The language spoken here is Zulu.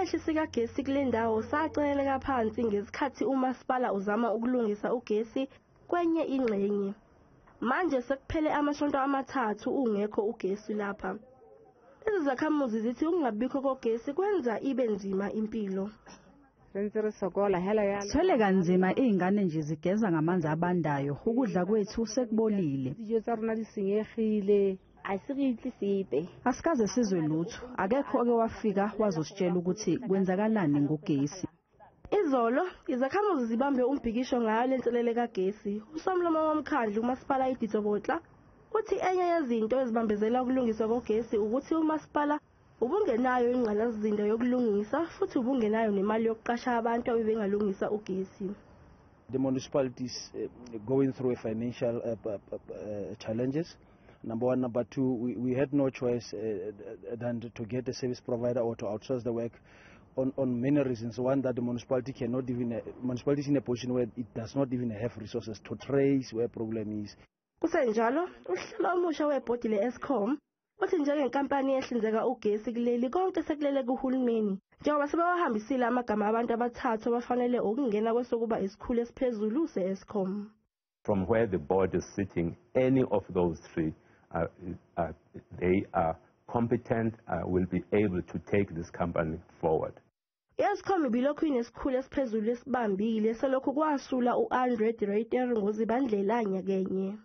Isiteshi sikagesi kule ndawo sacekeleka phansi ngesikhathi umasipala uzama ukulungisa ugesi kwenye ingxenye. Manje sekuphele amasonto 3 ungekho ugesi lapha. Lezi zakhamuzi zithi ukungabikho kogesi kwenza ibe nzima impilo. Sithwele kanzima, izingane nje zigeza ngamanzi abandayo, ukudla kwethu sekubolile. Asikaze sizwe lutho, akekho oke wafika wazositshela ukuthi kwenzakalani ngogesi. Izolo, izakhamuzi zibambe umbhikisho ngayo le nselele kagesi. Usomlomo womkhandlu umasipala iDitsobotla uthi enye yezinto ezibambezela ukulungiswa kogesi ukuthi umasipala ubungenayo ingqalasizinda yokulungisa futhi ubungenayo nemali yokuqasha abantu abebengalungisa ugesi. The municipalities going through a financial challenges. Number one. Number two, we had no choice than to get a service provider or to outsource the work on many reasons. One, that the municipality cannot even, municipality is in a position where it does not even have resources to trace where problem is. Kusenjalo, uhlelo omusha webhodi le-Eskom uthi njengenkampani ehlinzeka ugesi kuleli konke sekulele kuhulumeni, njengoba sebewahambisile amagama abantu 3 abafanele ukungena kwesokuba isikhulu esiphezulu se-Eskom. From where the board is sitting, any of those 3, they are competent, will be able to take this company forward. I-Eskom ibilokhu inesikhulu esiphezulu esibambile selokhu kwasula u-Andre de Ruyter ngoZibandlela nyakenye.